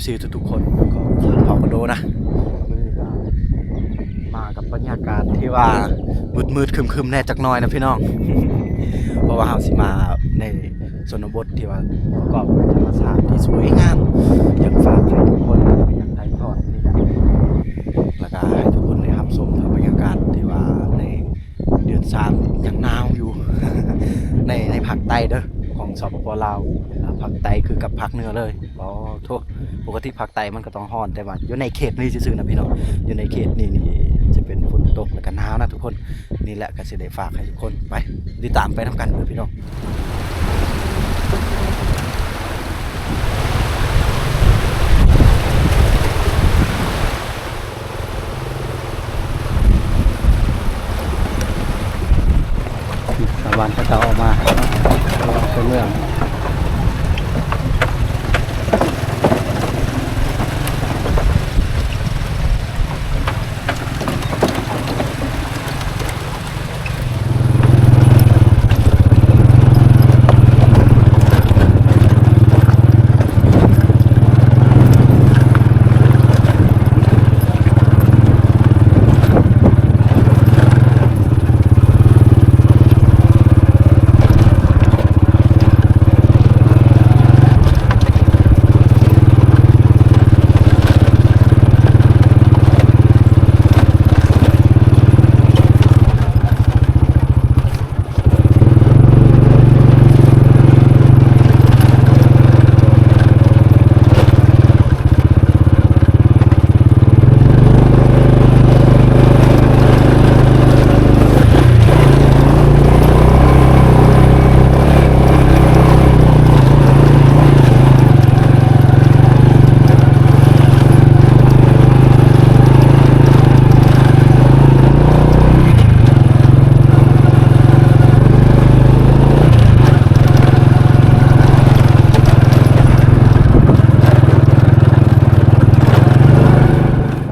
ຊີທຸກໆຄົນ ຂອງ ຂອງເຜົ່າກະໂດນະ. ມື້ນີ້ກະມາກັບບັນຍາກາດທີ່ວ່າມືດໆຄຶມໆແດ່ຈັກໜ້ອຍນະພີ່ນ້ອງ ເພາະວ່າເຮົາຊິມາໃນຊົນນະບົດທີ່ວ່າປະກອບດ້ວຍທຳມະຊາດທີ່ສວຍງາມ. ຢາກຝາກໃຫ້ທຸກຄົນໄປຍັງຖ່າຍທອດນີ້ແຫຼະ ແລ້ວກະໃຫ້ທຸກຄົນໄດ້ຮັບຊົມກັບບັນຍາກາດທີ່ວ່າໃນເດືອນສາມຍັງໜາວຢູ່ ໃນ ໃນພາກໃຕ້ເດີ ຂອງ ສປປ ລາວ ອ່າ ພາກໃຕ້ຄືກັບພາກເໜືອເລີຍ. ໂອ້ໂທ ປົກກະຕິພາກໃຕ້ມັນກະຕ້ອງຮ້ອນ ແຕ່ວ່າຢູ່ໃນເຂດນີ້ຊື່ໆນະພີ່ນ້ອງ ຢູ່ໃນເຂດນີ້ນີ້ຈະເປັນຝົນຕົກ ແລ້ວກະໜາວນະທຸກຄົນ. ນີ້ແຫຼະກະຊິໄດ້ຝາກໃຫ້ທຸກຄົນໄປຕິດຕາມໄປນຳກັນເດີພີ່ນ້ອງ. ຊາວບ້ານເຂົາເຈົ້າອອກມາ ເຂົ້າເມືອງ.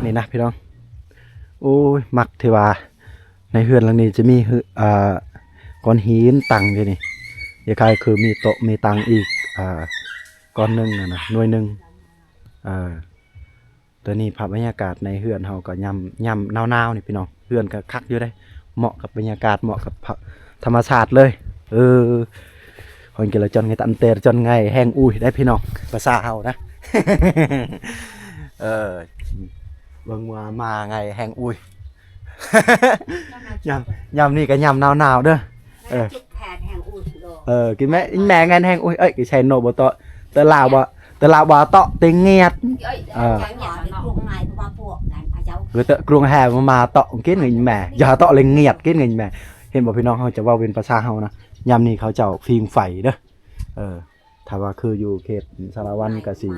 ນີ້ນະພີ່ນ້ອງ ໂອ້ຍ ມັກທີ່ວ່າໃນເຮືອນຫຼັງນີ້ຈະມີ ອ່າ ກ້ອນຫີນຕັ້ງຢູ່ນີ້ ຄ້າຍໆຄືມີໂຕະມີຕັ່ງອີກ ອ່າ ກ້ອນໜຶ່ງຫັ້ນນະ ໜ່ວຍໜຶ່ງ ເອີ ຕອນນີ້ພາບບັນຍາກາດໃນເຮືອນເຮົາກໍຍາມ ຍາມໜາວໆນີ້ພີ່ນ້ອງ ເຮືອນກໍຄັກຢູ່ເດ້ ເໝາະກັບບັນຍາກາດ ເໝາະກັບທຳມະຊາດເລີຍ. ເອີ ຮອນກິລະຈອນໄງ ຕາມແຕ່ຈອນໄງແຮງອຸຍໄດ້ພີ່ນ້ອງ ພາສາເຮົານະ. ເອີ ເບິ່ງວ່າມາໄງແຮງອຸຍ ຍາມ ຍາມນີ້ກໍຍາມໜາວໆເດີ. ເອີ ກິນແມ່ ແມ່ເງິນແຮງ ໂອ້ຍ ເອີຍ ກິນໄຊໂນບໍ່ເຕາະ ແຕ່ລາວບໍ່ ແຕ່ລາວບໍ່ເຕາະຕິງງຽດ ເອີ ຄືເຕາະກຣວງແຮມາເຕາະກິນເງິນແມ່ ຢ່າເຕາະເລັງງຽດ ກິນເງິນແມ່. ເຫັນບໍ່ພີ່ນ້ອງ ເຮົາຈະເວົ້າເປັນພາສາເຮົານະ ຍາມນີ້ເຂົາເຈົ້າຟິງໄຟເດີ. ເອີ ຖ້າວ່າຄືຢູ່ເຂດສາລະວັນກະຊິ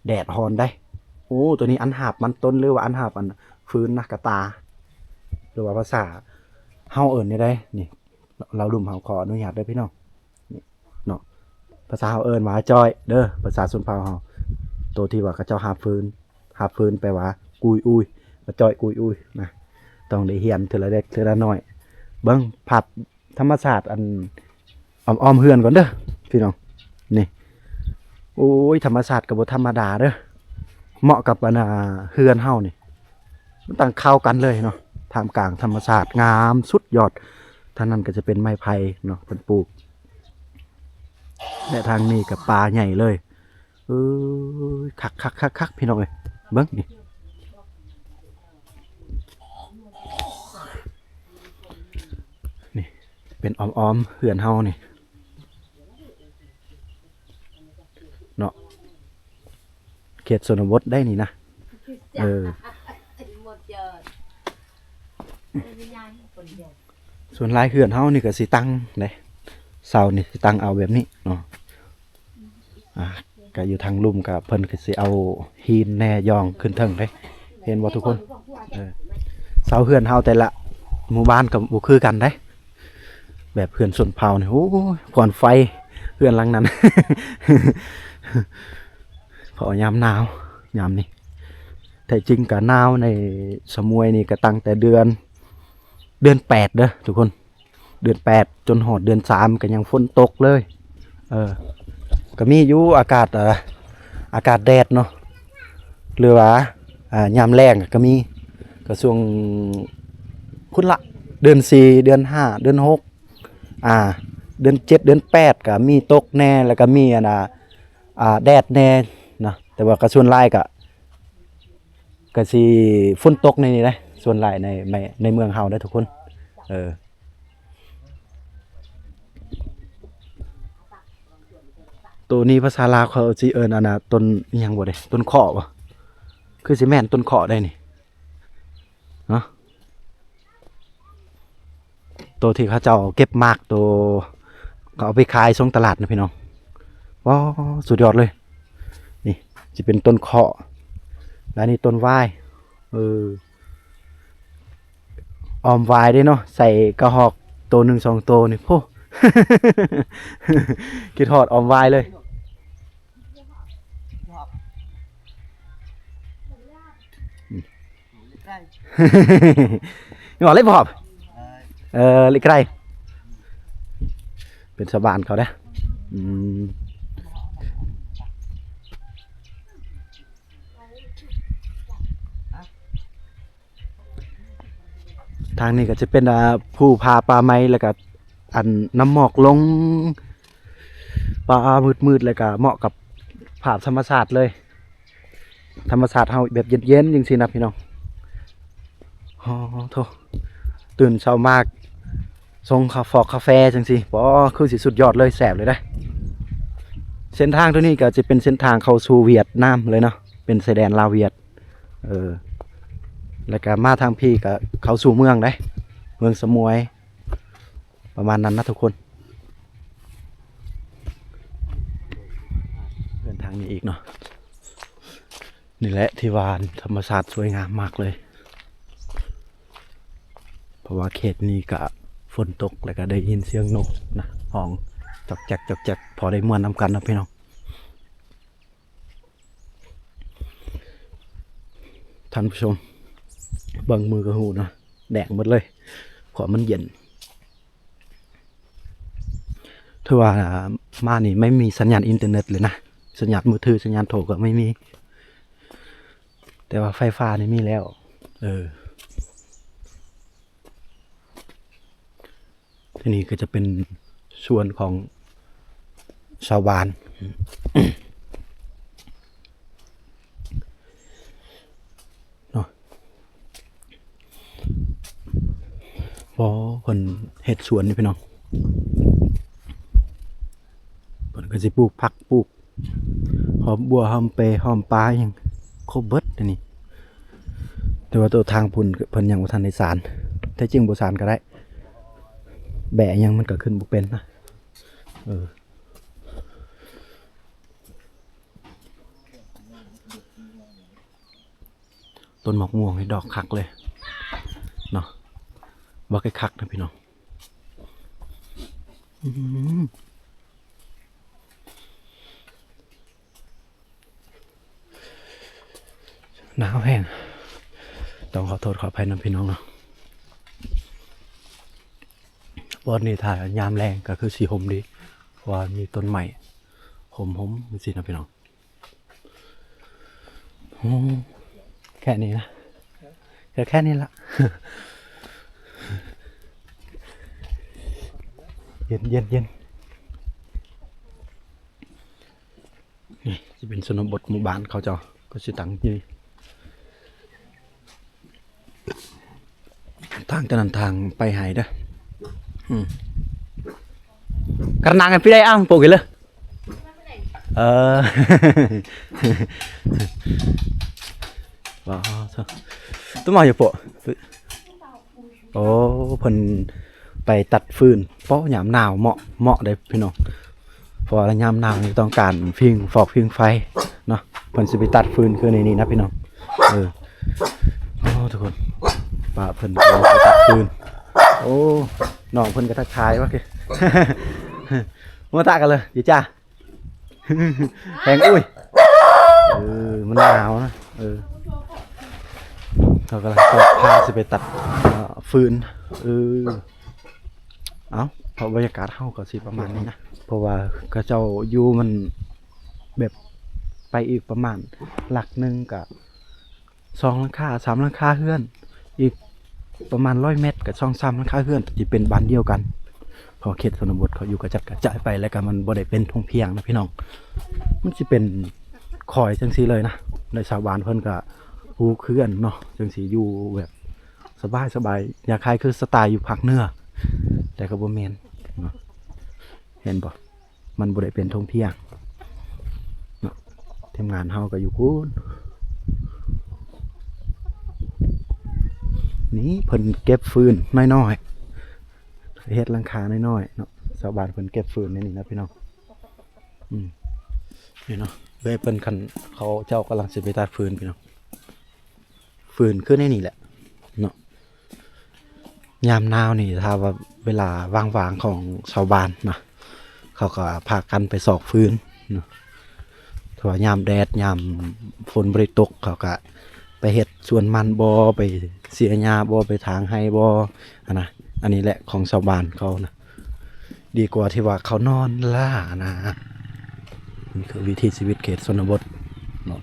ແດດຮ້ອນໄດ໋. ໂອ້ ໂຕນີ້ອັນຫາບມັນຕົ້ນ ຫຼືວ່າອັນຫາບອັນຟືນນະ ກະຕ່າ ຫຼືວ່າພາສາເຮົາເອີ້ນແນວໃດນີ້ ລາວລຸ່ມເຮົາ ຂໍອະນຸຍາດເດີພີ່ນ້ອງ ນີ້ເນາະ ພາສາເຮົາເອີ້ນວ່າຈອຍເດີ ພາສາຊົນເຜົ່າເຮົາ. ໂຕທີ່ວ່າເຂົາເຈົ້າຫາບຟືນ ຫາບຟືນແປວ່າກຸຍອຸຍ ຈອຍກຸຍອຸຍນະ ຕ້ອງໄດ້ຮຽນເທື່ອລະເລັກເທື່ອລະນ້ອຍ. ເບິ່ງພາບ ທຳມະຊາດອັນອ້ອມໆເຮືອນກ່ອນເດີພີ່ນ້ອງ ນີ້ ໂອ້ຍ ທຳມະຊາດກໍບໍ່ທຳມະດາເດີ ເໝາະກັບອັນ ອ່າ ເຮືອນເຮົານີ້ ມັນຕັ້ງເຂົ້າກັນເລີຍເນາະ ທ່າມກາງທຳມະຊາດງາມສຸດຍອດ. ທາງນັ້ນກໍຈະເປັນໄມ້ໄຜ່ເນາະ ເພິ່ນປູກ ແລະ ທາງນີ້ກໍປ່າໃຫຍ່ເລີຍ. ເອີຍ ຄັກໆໆໆ ພີ່ນ້ອງເອີຍ ເບິ່ງນີ້ ນີ້ເປັນອ້ອມໆເຮືອນເຮົານີ້ເນາະ ເຂດຊົນນະບົດໄດ໋ນີ້ນະ. ເອີ ສ່ວນຫຼາຍເຮືອນເຮົານີ້ກໍຊິຕັ້ງເດ້ ເສົານີ້ຊິຕັ້ງເອົາແບບນີ້ເນາະ. ອ່າ ກະຢູ່ທາງລຸ່ມກະເພິ່ນກະຊິເອົາຫີນແນ່ຢອງຂຶ້ນເທິງເດ້ ເຫັນບໍ່ທຸກຄົນ? ເອີ ເສົາເຮືອນເຮົາແຕ່ລະໝູ່ບ້ານກະບໍ່ຄືກັນເດ້ ແບບເຮືອນຊົນເຜົ່ານີ້ ໂອ້ຍ ຄວັນໄຟເຮືອນຫຼັງນັ້ນ ເພາະວ່າຍາມໜາວ ຍາມນີ້ ແທ້ຈິງກະໜາວໃນສະໝວຍນີ້ກະຕັ້ງແຕ່ເດືອນ ເດືອນແປດເດີທຸກຄົນ ເດືອນແປດຈົນຮອດເດືອນສາມກໍຍັງຝົນຕົກເລີຍ. ເອີ ກໍມີຢູ່ອາກາດ ເອີ ແ ອາກາດແດດເນາະ ຫຼືວ່າ ອ່າ ຍາມແລ້ງກໍມີ ກໍຊ່ວງພຸ້ນລະ ເດືອນສີ່ ເດືອນຫ້າ ເດືອນຫົກ ອ່າ ເດືອນເຈັດ ເດືອນແປດ ກໍມີຕົກແດ່ ແລ້ວກໍມີ ອັນນ່າ ອ່າ ແດດແດ່ເນາະ ແຕ່ວ່າກໍສ່ວນຫຼາຍກໍ ກໍຊິຝົນຕົກໃນນີ້ເດ້ ສ່ວນຫຼາຍໃນ ໃນ ໃນເມືອງເຮົາເດ້ທຸກຄົນ ເອີ. ໂຕນີ້ພາສາລາວເຂົາຊິເອີ້ນ ອັນນ່າ ຕົ້ນອີ່ຫຍັງບໍ່ເດ້ ຕົ້ນເຄາະບໍ່ ຄືຊິແມ່ນຕົ້ນເຄາະໄດ໋ນີ້ເນາະ ໂຕທີ່ເຂົາເຈົ້າເກັບໝາກ ໂຕເຂົາເອົາໄປຂາຍສົ່ງຕະຫຼາດນະພີ່ນ້ອງ ວ້າ ສຸດຍອດເລີຍ ນີ້ຊິເປັນຕົ້ນເຄາະ ແລະນີ້ຕົ້ນຫວ້າຍ ເອີ ອອມຫວ້າຍເດ້ເນາະ ໃສ່ກະຮອກໂຕໜຶ່ງສອງໂຕນີ້ ໂພ ຄິດຮອດອອມຫວ້າຍເລີຍ ເວົ້າເລີຍບໍ່ ເອີ ເລີກໄກ ເປັນຊາວບ້ານເຂົາເດ້ ອືມ. ທາງນີ້ກໍຈະເປັນ ອ່າ ພູຜາປ່າໄມ້ ແລ້ວກໍ ອັນ ນ້ຳໝອກລົງ ປ່າມືດໆ ແລ້ວກໍເໝາະກັບພາບທຳມະຊາດເລີຍ ທຳມະຊາດເຮົາແບບເຢັນໆ ຈັ່ງຊີ້ນະພີ່ນ້ອງ ໂອ້ໂທ້ ຕື່ນເຊົ້າມາ ຊົງຄາ ຟອກກາແຟຈັ່ງຊີ້ ໂອ້ ຄືຊິສຸດຍອດເລີຍ ແຊບເລີຍເດ້. ເສັ້ນທາງໂຕນີ້ກໍຈະເປັນເສັ້ນທາງເຂົ້າສູ່ຫວຽດນາມເລີຍເນາະ ເປັນຊາຍແດນລາວຫວຽດ ເອີ ແລ້ວກໍມາທາງພີ້ກໍເຂົ້າສູ່ເມືອງເດ້ ເມືອງສະໝວຍ ປະມານນັ້ນນະທຸກຄົນ. ເດີນທາງນີ້ອີກເນາະ ນີ້ແຫຼະທີ່ວ່າທຳມະຊາດສວຍງາມມາກເລີຍ ເພາະວ່າເຂດນີ້ກະຝົນຕົກ ແລ້ວກະໄດ້ຍິນສຽງນົກນະຮ້ອງຈອກແຈກ ຈອກແຈກ ພໍໄດ້ມ່ວນນຳກັນເນາະພີ່ນ້ອງ. ທ່ານຜູ້ຊົມ ເບິ່ງມືກໍຮູ້ເນາະ ແດງໝົດເລີຍ ເພາະມັນເຢັນ. ຖືວ່າມານີ້ໄມ່ມີສັນຍານອິນເຕີເນັດເລີຍນະ ສັນຍານມືຖື ສັນຍານໂທກໍໄມ່ມີ ແຕ່ວ່າໄຟຟ້ານີ້ມີແລ້ວ ເອີ. ທີ່ນີ້ກໍຈະເປັນສວນຂອງຊາວບ້ານເນາະ ບໍ່ ເພິ່ນເຮັດສວນນີ້ພີ່ນ້ອງ ເພິ່ນກໍຊິປູກຜັກ ປູກ ຫອມບົວ ຫອມເປ ຫອມປາ ຫຍັງຄົບເບິດອັນນີ້ ແຕ່ວ່າໂຕທາງພຸ້ນເພິ່ນຍັງບໍ່ທັນໄດ້ສານ ແທ້ຈິງບໍ່ສານກໍໄດ້ ແບະຫຍັງມັນກໍຂຶ້ນບໍ່ເປັນນະ ເອີ. ຕົ້ນໝາກມ່ວງນີ້ດອກຄັກເລີຍເນາະ ບັກຄັກນະພີ່ນ້ອງ ອືມ ໜາວແຮງ ຕ້ອງຂໍໂທດຂໍອະໄພນຳພີ່ນ້ອງເນາະ ບ່ອນນີ້ຖ້າຍາມແລ້ງກໍຄືຊິຮົ່ມດີ ເພາະວ່າມີຕົ້ນໄມ້ຮົ່ມໆ ຈັ່ງຊີ້ນະພີ່ນ້ອງ. ໂອ້ ແຄ່ນີ້ນະ ແຄ່ ແຄ່ນີ້ລະ ເຢັນ ເຢັນ ເຢັນ ນີ້ຈະເປັນຊົນນະບົດ ໝູ່ບ້ານເຂົາເຈົ້າກໍຊິຕັ້ງຢູ່ນີ້. ທາງຕະນັ້ນທາງໄປໄຮ່ເດີ ອືມ ກະນັ່ງໃຫ້ພີ່ໄດ້ອ່າງໂປກເລີຍ ເອີ ວ້າວ ໂຕມາຢູ່ໂປ ໂອ້ ເພິ່ນໄປຕັດຟືນ ໂປ ຍາມໜາວເໝາະ ເໝາະເດ້ພີ່ນ້ອງ. ເພາະວ່າຍາມໜາວນີ້ຕ້ອງການຟິງຟອກຟິງໄຟເນາະ ເພິ່ນຊິໄປຕັດຟືນຄືໃນນີ້ນະພີ່ນ້ອງ ເອີ ໂອ້ ທຸກຄົນ ປ້າເພິ່ນກຳລັງໄປຕັດຟືນ ໂອ້ ນ້ອງເພິ່ນກໍທັກທາຍວ່າ ມາຕະກັນເລີຍ ເຈຈ້າ ແຮງ ອຸ້ຍ ເອີ ມັນໜາວນະ ເອີ ເຂົາກຳລັງພາຊິໄປຕັດ ເອີ ຟືນ ເອີ. ເອົ້າ ເພາະບັນຍາກາດເຮົາກໍຊິປະມານນີ້ນະ ເພາະວ່າເຂົາເຈົ້າຢູ່ມັນແບບ ໄປອີກປະມານຫຼັກໜຶ່ງກະສອງຫຼັງຄາ ສາມຫຼັງຄາເຮືອນ ອີກປະມານຮ້ອຍແມັດກະສອງສາມຫຼັງຄາເຮືອນ ທີ່ເປັນບ້ານດຽວກັນ. ເພາະເຂດຊົນນະບົດເຂົາຢູ່ກະຈັດກະຈາຍໄປ ແລ້ວກະມັນບໍ່ໄດ້ເປັນທົ່ງພຽງນະພີ່ນ້ອງ ມັນຊິເປັນຄອຍຈັ່ງຊີ້ເລີຍນະ ແລະຊາວບ້ານເພິ່ນກະປູກເຮືອນເນາະ ຈັ່ງຊີ້ຢູ່ແບບ ສະບາຍໆ ຢາກໃຫ້ຄືສະໄຕຢູ່ພາກເໜືອ ແຕ່ກໍບໍ່ແມ່ນເນາະ ເຫັນບໍ່ ມັນບໍ່ໄດ້ເປັນທົ່ງພຽງເນາະ. ທີມງານເຮົາກໍຢູ່ພຸ້ນ ນີ້ເພິ່ນເກັບຟືນນ້ອຍໆ ເຮັດຫຼັງຄານ້ອຍໆເນາະ ຊາວບ້ານເພິ່ນເກັບຟືນໃນນີ້ນະພີ່ນ້ອງ. ອືມ ນີ້ເນາະ ເອີຍ ເພິ່ນ ຄັນເຂົາເຈົ້າກຳລັງຊິໄປຕັດຟືນພີ່ນ້ອງ. ຟືນຄືໃນນີ້ແຫຼະເນາະ. ຍາມໜາວນີ້ ຖ້າວ່າເວລາຫວ່າງໆຂອງຊາວບ້ານນະ ເຂົາກໍພາກັນໄປຊອກຟືນເນາະ. ຖ້າວ່າຍາມແດດ ຍາມຝົນບໍ່ໄດ້ຕົກ ເຂົາກໍໄປເຮັດສວນມັນບໍ ໄປເສຍຫຍ້າບໍ ໄປຖາງໄຮ່ບໍ ຫັ້ນນະ. ອັນນີ້ແຫຼະຂອງຊາວບ້ານເຂົານະ. ດີກວ່າທີ່ວ່າເຂົານອນລ້ານະ. ນີ້ຄືວິຖີຊີວິດເຂດຊົນນະບົດເນາະ.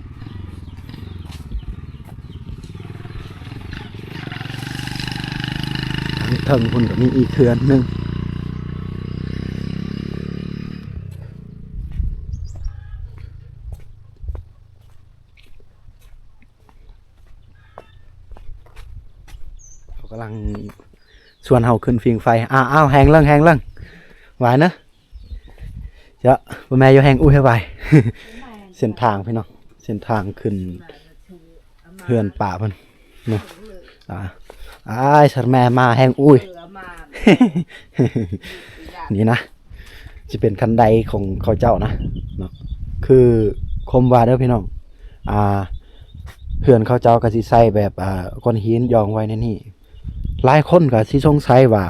ທາງເທິງພຸ້ນກໍມີອີກເຮືອນໜຶ່ງ. ເຂົາກຳລັງ ຊວນເຮົາຂຶ້ນຟິງໄຟ. ອ້າວ ອ້າວ ແຮງເລິງ ແຮງເລິງ ຫວາຍເນາະ. ເຈົ້າ ບໍ່ແມ່ນຢູ່ແຮງ ອຸ້ຍ ຫວາຍ. ເສັ້ນທາງພີ່ນ້ອງ ເສັ້ນທາງຂຶ້ນເຮືອນປ້າເພິ່ນເນາະ. ອ່າ ອ້າຍ ສັດແມ່ມາແຮງ ອຸ້ຍ. ນີ້ນະ ຊິເປັນຄັນໄດຂອງເຂົາເຈົ້ານະເນາະ. ຄືຄວາມວ່າເດີພີ່ນ້ອງ ອ່າ ເຮືອນເຂົາເຈົ້າກໍຊິໃສ່ແບບ ອ່າ ກ້ອນຫີນຢອງໄວ້ໃນນີ້. ຫຼາຍຄົນກໍຊິສົງໄສວ່າ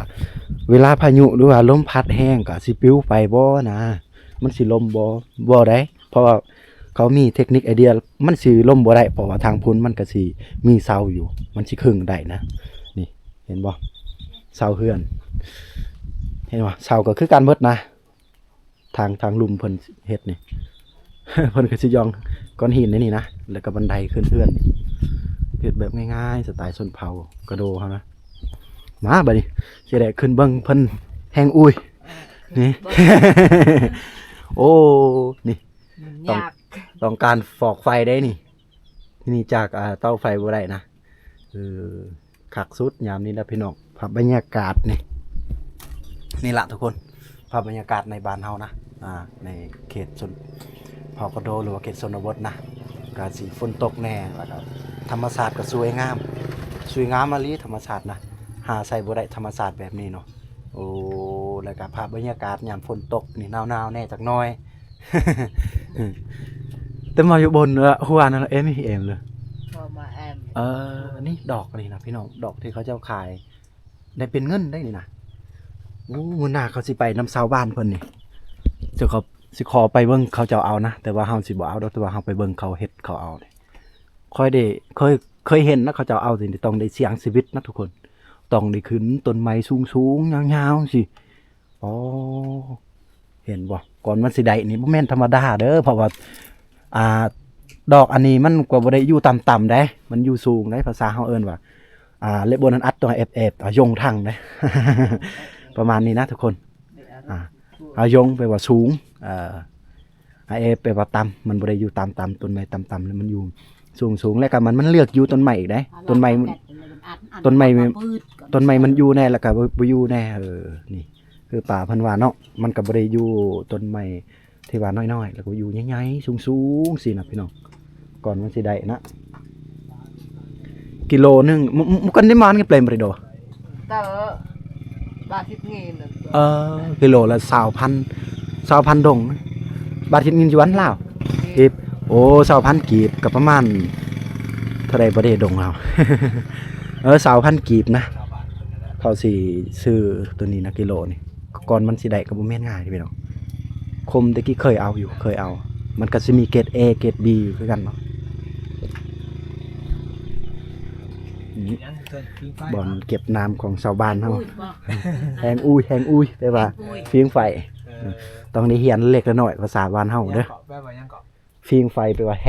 ເວລາພາຍຸ ຫຼືວ່າລົມພັດແຮງກໍຊິປິວໄປບໍ່ນະ ມັນຊິລົ້ມບໍ່? ບໍ່ໄດ໋ ເພາະວ່າເຂົາມີເຕັກນິກໄອເດຍ ມັນຊິລົ້ມບໍ່ໄດ້ ເພາະວ່າທາງພຸ້ນມັນກໍຊິມີເສົາຢູ່ ມັນຊິເຄິ່ງໄດ້ນະ. ນີ້ ເຫັນບໍ່ ເສົາເຮືອນ ເຫັນບໍ່ ເສົາກໍຄືກັນເບິດນະ. ທາງ ທາງລຸ່ມເພິ່ນເຮັດນີ້ ເພິ່ນກໍຊິຢອງກ້ອນຫີນໃນນີ້ນະ ແລ້ວກໍບັນໄດຂຶ້ນເຮືອນ ເຮັດແບບງ່າຍໆ ສະໄຕຊົນເຜົ່າກະໂດເຮົານະ. ມາບັດນີ້ ຊິໄດ້ຂຶ້ນເບິ່ງເພິ່ນແຮງ ອຸ້ຍ ນີ້. ໂອ້ ນີ້ ຕ້ອງ ຍາກ ຕ້ອງການຟອກໄຟໄດ໋ນີ້. ນີ້ຈາກ ອ່າ ເຕົາໄຟບໍ່ໄດ້ນະ. ເອີ ຄັກສຸດຍາມນີ້ລະພີ່ນ້ອງ ພາບບັນຍາກາດນີ້. ນີ້ລະທຸກຄົນ ພາບບັນຍາກາດໃນບ້ານເຮົານະ ອ່າ ໃນເຂດຊົນເຜົ່າກະໂດ ຫຼືວ່າເຂດຊົນນະບົດນະ ກະຊິຝົນຕົກແດ່ ແລ້ວກະທຳມະຊາດກະສວຍງາມ ສວຍງາມອີ່ຫຼີທຳມະຊາດນະ ຫາໃສບໍ່ໄດ້ທຳມະຊາດແບບນີ້ເນາະ. ໂອ້ ແລ້ວກະພາບບັນຍາກາດຍາມຝົນຕົກນີ້ ໜາວໆແດ່ຈັກໜ້ອຍ. ແຕ່ມາຢູ່ບົນເນາະ ຫົວນັ້ນເອມ ເອມເລີຍ ພໍມາແອມ. ເອີ ນີ້ດອກນີ້ນະພີ່ນ້ອງ ດອກທີ່ເຂົາເຈົ້າຂາຍໄດ້ເປັນເງິນໄດ໋ນີ້ນະ. ໂອ້ ມື້ໜ້າເຂົາຊິໄປນຳຊາວບ້ານເພິ່ນນີ້ ເຈົ້າ ເຂົາຊິຂໍໄປເບິ່ງເຂົາເຈົ້າເອົານະ ແຕ່ວ່າເຮົາຊິບໍ່ເອົາດອກ ແຕ່ວ່າເຮົາໄປເບິ່ງເຂົາເຮັດເຂົາເອົານີ້. ຂ້ອຍໄດ້ ເຄີຍ ເຄີຍເຫັນນະ ເຂົາເຈົ້າເອົານີ້ຕ້ອງໄດ້ສ່ຽງຊີວິດນະທຸກຄົນ ຕ້ອງໄດ້ຂຶ້ນຕົ້ນໄມ້ສູງໆຍາວໆຈັ່ງຊີ້. ອໍ ເຫັນບໍ່ ກ່ອນມັນຊິໄດ້ນີ້ບໍ່ແມ່ນທຳມະດາເດີ ເພາະວ່າ ອ່າ ດອກອັນນີ້ມັນກໍບໍ່ໄດ້ຢູ່ຕ່ຳໆໃດ໋ ມັນຢູ່ສູງໃດ໋ ພາສາເຮົາເອີ້ນວ່າ ອ່າ ເລັບບົນອັນອັດ ຕ້ອງແອບໆ ອາ ຢົງທັງໃດ໋ ປະມານນີ້ນະທຸກຄົນ. ອາ ອາ ຢົງແປວ່າສູງ ອາ ອາ ແອບແປວ່າຕ່ຳ ມັນບໍ່ໄດ້ຢູ່ຕ່ຳໆ ຕົ້ນໄມ້ຕ່ຳໆ ແລ້ວມັນຢູ່ສູງໆ ແລ້ວກໍມັນ ມັນເລືອກຢູ່ຕົ້ນໄມ້ອີກເດ້ ຕົ້ນໄມ້ ຕົ້ນໄມ້ ຕົ້ນໄມ້ມັນຢູ່ແດ່ ແລ້ວກໍບໍ່ ບໍ່ຢູ່ແດ່. ເອີ ນີ້ຄືປ້າເພິ່ນວ່າເນາະ ມັນກໍບໍ່ໄດ້ຢູ່ຕົ້ນໄມ້ທີ່ວ່ານ້ອຍໆ ແລ້ວກໍຢູ່ໃຫຍ່ໆ ສູງໆ ຊີ້ນະພີ່ນ້ອງ. ກ່ອນມັນຊິໄດ້ນະ ກິໂລໜຶ່ງ ມ- ມ- ມ- ກັນໄດ້ມານກັນເປັນບໍ່ໄດ້ໂດ Tớ ba thịt nghìn. ເອີ ກິໂລລະຊາວພັນ ຊາວພັນດົງ ບາດເຮັດເງິນຢວນລາວ ກີບ ໂອ້ ຊາວພັນກີບ ກໍປະມານເທົ່າໃດບໍ່ໄດ້ດົງລາວ ເອີ ຊາວພັນກີບນະ ເຂົາຊິຊື້ໂຕນີ້ນະ ກິໂລນີ້. ກ່ອນມັນຊິໄດ້ກໍບໍ່ແມ່ນງ່າຍເດ້ພີ່ນ້ອງ ຄົມແຕ່ກີ້ເຄີຍເອົາຢູ່ ເຄີຍເອົາ ມັນກໍຊິມີເກຣດ A ເກຣດ B ຢູ່ຄືກັນເນາະ. ນີ້ ບ່ອນເກັບນ້ຳຂອງຊາວບ້ານເຮົາ ແຮງອຸ້ຍ ແຮງອຸ້ຍ ແປວ່າ ແຮງອຸ້ຍ ຝິງໄຟ. ເອີ ຕ້ອງໄດ້ຮຽນເລັກລະໜ້ອຍພາສາບ້ານເຮົາເດີ ແປວ່າຫຍັງເກາະ? ຟິງໄຟແປວ່າແຮ